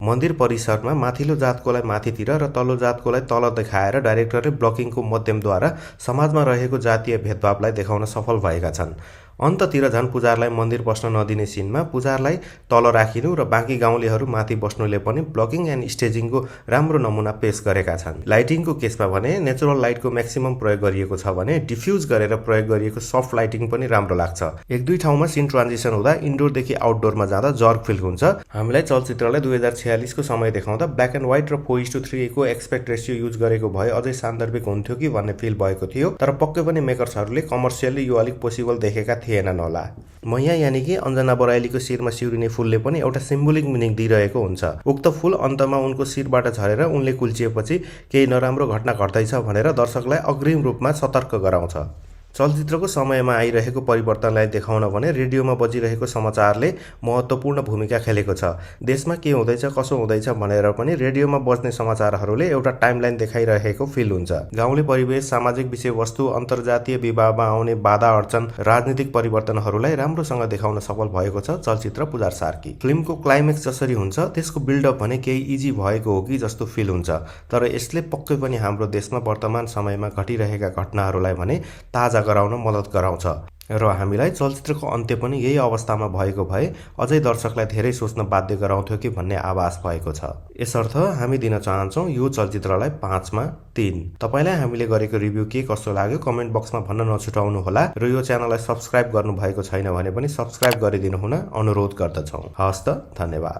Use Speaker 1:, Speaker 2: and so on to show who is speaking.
Speaker 1: मन्दिर परिसरमा माथिल्लो जातकोलाई माथितिर र तल्लो जातकोलाई तल देखाएर डाइरेक्टरले ब्लकिङको माध्यमद्वारा समाजमा रहेको जातीय भेदभावलाई देखाउन सफल भएका छन्। अन्ततिर झन् पुजारलाई मन्दिर बस्न नदिने सिनमा पुजारलाई तल राखिनु र बाँकी गाउँलेहरू माथि बस्नुले पनि ब्लकिङ एन्ड स्टेजिङको राम्रो नमुना पेश गरेका छन्। लाइटिङको केसमा भने नेचुरल लाइटको म्याक्सिमम प्रयोग गरिएको छ भने डिफ्युज गरेर प्रयोग गरिएको सफ्ट लाइटिङ पनि राम्रो लाग्छ। एक दुई ठाउँमा सिन ट्रान्जिसन हुँदा इन्डोरदेखि आउटडोरमा जाँदा जर्क फिल हुन्छ। हामीलाई चलचित्रलाई 2046 को समय देखाउँदा ब्ल्याक एन्ड व्हाइट र 4:3 को एक्सपेक्ट रेसियो युज गरेको भए अझै सान्दर्भिक हुन्थ्यो कि भन्ने फिल भएको थियो। तर पक्कै पनि मेकर्सहरूले कमर्सियली यो अलिक पोसिबल देखेका थिएनन् होला। मैया यानि कि अञ्जना बराइलीको शिरमा सिउरिने फूलले पनि एउटा सिम्बोलिक मिनिङ दिइरहेको हुन्छ। उक्त फूल अन्तमा उनको शिरबाट झरेर उनले कुल्चिएपछि केही नराम्रो घटना घट्दैछ भनेर दर्शकलाई अग्रिम रूपमा सतर्क गराउँछ। चलचित्रको समयमा आइरहेको परिवर्तनलाई देखाउन भने रेडियोमा बजिरहेको समाचारले महत्त्वपूर्ण भूमिका खेलेको छ। देशमा के हुँदैछ कसो हुँदैछ भनेर पनि रेडियोमा बज्ने समाचारहरूले एउटा टाइमलाइन देखाइरहेको फिल हुन्छ। गाउँले परिवेश, सामाजिक विषयवस्तु, अन्तर्जातीय विवाहमा आउने बाधा अडचन, राजनीतिक परिवर्तनहरूलाई राम्रोसँग देखाउन सफल भएको छ चलचित्र पुजार सार्की। फिल्मको क्लाइमेक्स जसरी हुन्छ त्यसको बिल्डअप भने केही इजी भएको हो कि जस्तो फिल हुन्छ। तर यसले पक्कै पनि हाम्रो देशमा वर्तमान समयमा घटिरहेका घटनाहरूलाई भने ताजा गराउन मद्दत गराउँछ र हामीलाई चलचित्रको अन्त्य पनि यही अवस्थामा भएको भए अझै दर्शकलाई धेरै सोच्न बाध्य गराउँथ्यो कि भन्ने आभास भएको छ। यसर्थ हामी दिन चाहन्छौँ यो चलचित्रलाई 5 मा 3। तपाईलाई हामीले गरेको रिभ्यू के कस्तो लाग्यो कमेन्ट बक्समा भन्न नछुटाउनु होला र यो च्यानललाई सब्स्क्राइब गर्नु भएको छैन भने पनि सब्स्क्राइब गरिदिनु हुन अनुरोध गर्दछौँ। हस्त, धन्यवाद।